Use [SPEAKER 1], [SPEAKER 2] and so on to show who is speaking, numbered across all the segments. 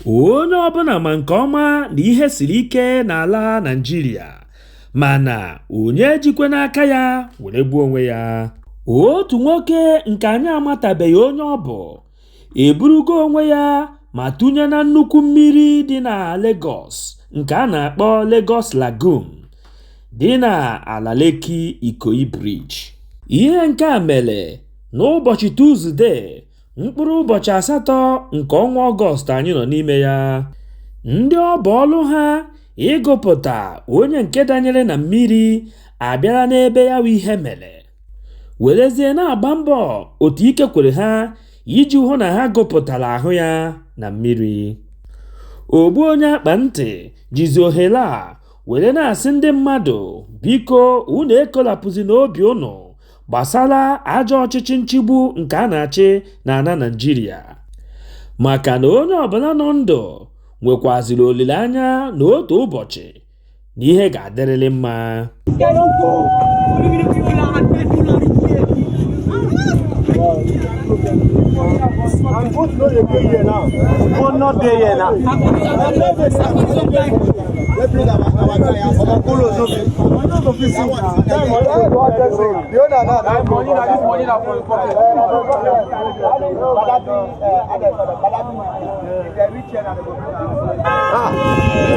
[SPEAKER 1] Onye ọbụla ma nke ọma na ihe siri ike n'ala Naịjirịa, mana onye ejikwe n'aka ya were gbuo onwe ya. Otu nwoke nke anyị amatabeghị onye ọ bụ eburugo onwe ya ma tụnye na nnukwu mmiri dị na Lagos nke a na-akpọ Lagos Lagoon dị na ala Lekki Ikoyi Bridge. Ihe nke a mere n'ụbọchị Tuzdee, mkpụrụ ụbọchị 8 nke ọnwa Ọgọst anyị nọ n'ime ya. Ndị ọ bụ ọlụ ha ịgụpụta onye nke danyere na mmiri abịala n'ebe ya bụ ihe mere, werezie na-agba mbọ otu ike kwere ha iji hụ na ha gụpụtara ahụ ya na mmiri. Ogbu onye akpa ntị jizi ohere a were na-asị ndị mmadụ, biko unu ekolapụzi n'obi unu gbasara ajọ ọchịchị nchigbu nke a na-achị n'ala Naịjirịa, maka na onye ọbụla nọ ndụ nwekwaziri olileanya na otu ụbọchị na ihe ga-adịrịrị mma.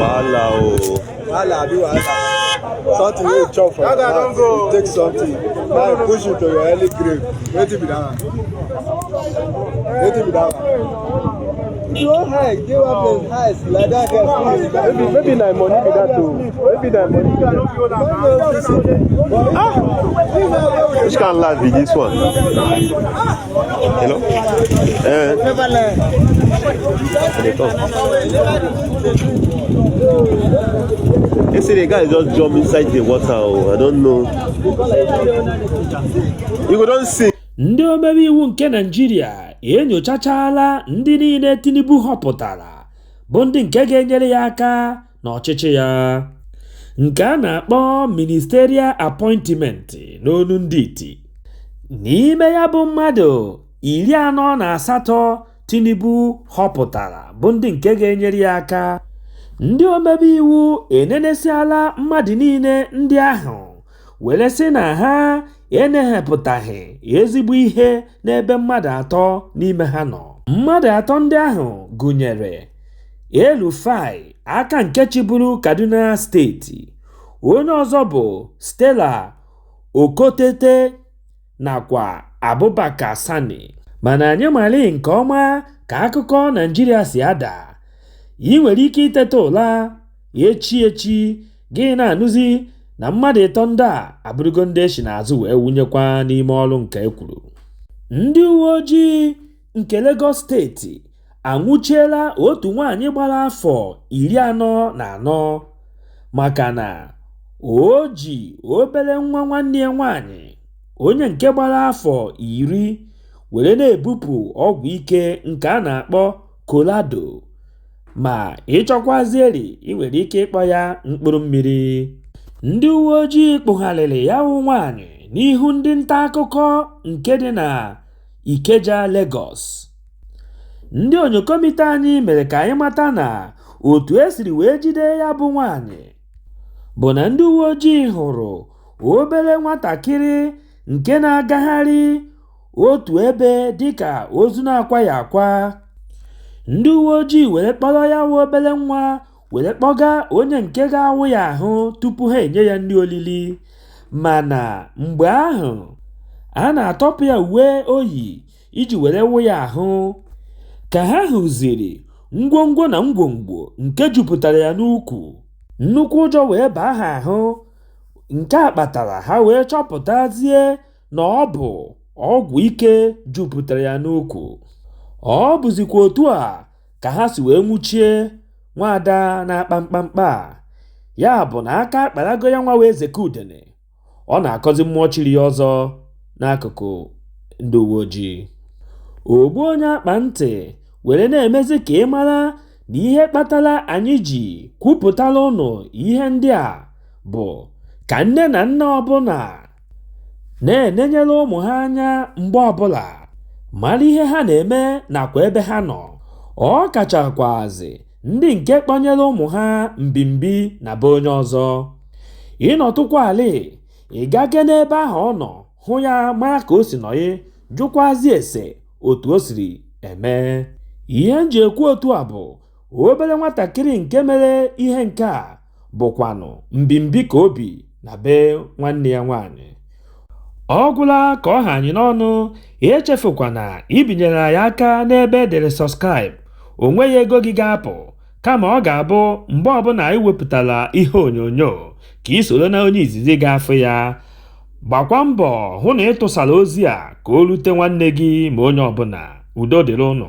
[SPEAKER 2] Wahala o.
[SPEAKER 3] Wahala abi wahala. Something wey you chop for your mouth, you take something, now you push you to your early grave. Wetin be that one? Wetin be that one? You wan hide, dey one place hide like that guy.
[SPEAKER 2] Maybe na money be that o. Maybe na money be that. Ah! Which kind of life be this one? You know? Eh. I dey talk. They say the guy just jump inside the water. Oh, I don't know. You go don see.
[SPEAKER 1] Ndị omebe iwu nke Naịjirịa enyochachala ndị niile Tinubu họpụtara bụ ndị nke ga-enyere ya aka n'ọchịchị ya, nke a na-akpọ ministerial appointment n'olu ndị iti. N'ime ya bụ mmadụ 48 Tinubu họpụtara bụ ndị nke ga-enyere ya aka. Ndị omebe iwu enenesiala mmadụ niile ndị ahụ were sị na ha eneghepụtaghị ezigbo ihe n'ebe mmadụ 3 n'ime ha nọ. Mmadụ 3 ndị ahụ gụnyere El-Rufai, aka nke chịburu Kaduna steeti, onye ọzọ bụ Stella Okotete nakwa Abubakar Sani. Mana anyị mali nke ọma ka akụkọ Naịjirịa si ada. Ị nwere ike iteta ụla echi echi gị na-anụzi na mmadụ 3 ndị a abụrụgo ndị esi n'azụ wee wụnyekwa n'ime ọrụ nke e kwuru. Ndị uwe ojii nke Lagos steeti anwụchiela otu nwaanyị gbara afọ 44 maka na o ji obere nwa nwanne ya nwaanyị onye nke gbara afọ 10 were na-ebupụ ọgwụ ike nke a na-akpọ kolado, ma ịchọkwazieri ị nwere ike ịkpọ ya mkpụrụ mmiri. Ndị uwe ojii kpụgharịrị ya wụ nwaanyị n'ihu ndị nta akụkọ nke dị na Ikeja, Lagos. Ndị onyokomite anyị mere ka anyị mata na otu esiri wee jide ya bụ nwaanyị bụ na ndị uwe ojii hụrụ obere nwatakịrị nke na-agagharị otu ebe dịka ozu na-akwaghị akwa. Ndị uwe ojii were kpọrọ ya wụ obere nwa were kpọga onye nke ga-awụ ya ahụ tupu ha enye ya nri olili, mana mgbe ahụ a na-atọpụ ya uwe oyi iji were wụ ya ahụ. Ka ha hụziri ngwongwo na ngwongwo nke jupụtara ya n'ukwu, nnukwu ụjọ wee baa ha ahụ. Nke a kpatara ha wee chọpụtazie na ọ bụ ọgwụ ike jupụtara ya n'ukwu. Ọ bụzikwa otu a ka ha si wee nwụchie nwaada na-akpa mkpamkpa. Ya bụ na aka akparago ya nwa wee zeke udene. Ọ na-akọzi mmụọ chiri ya ọzọ n'akụkụ ndị uwe ojii. Ogbu onye akpa ntị were na-emezi ka ị mara na ihe kpatara anyị ji kwupụtara ụnụ ihe ndị a bụ ka nne na nna ọbụla na-enenyere ụmụ ha anya mgbe ọbụla, mara ihe ha na-eme nakwa ebe ha nọ. Ọ kachakwazi ndị nke kpọnyere ụmụ ha mbimbi na be onye ọzọ. Ị nọtụkwa alị, ị gake n'ebe ahụ ọ nọ hụ ya mara ka o si nọyị, jụkwazi ese otu o siri eme. Ihe m ji ekwu otu a bụ obere nwatakịrị nke mere ihe nke a bụkwanụ mbimbi ka o bi na be nwanne ya nwaanyị. Ọ gwụla ka ọ ha anyị n'ọnụ, echefukwana ibinyere anyị aka n'ebe e dere subscribe. O nweghị ego gị ga-apụ, kama ọ ga-abụ mgbe ọbụla anyị wepụtara ihe onyonyo ka ị soro na onye izizi ga-afụ ya. Gbakwa mbọ hụ na ị tụsara ozi a ka o rute nwanne gị ma onye ọbụla. Udo dịrị ụnụ.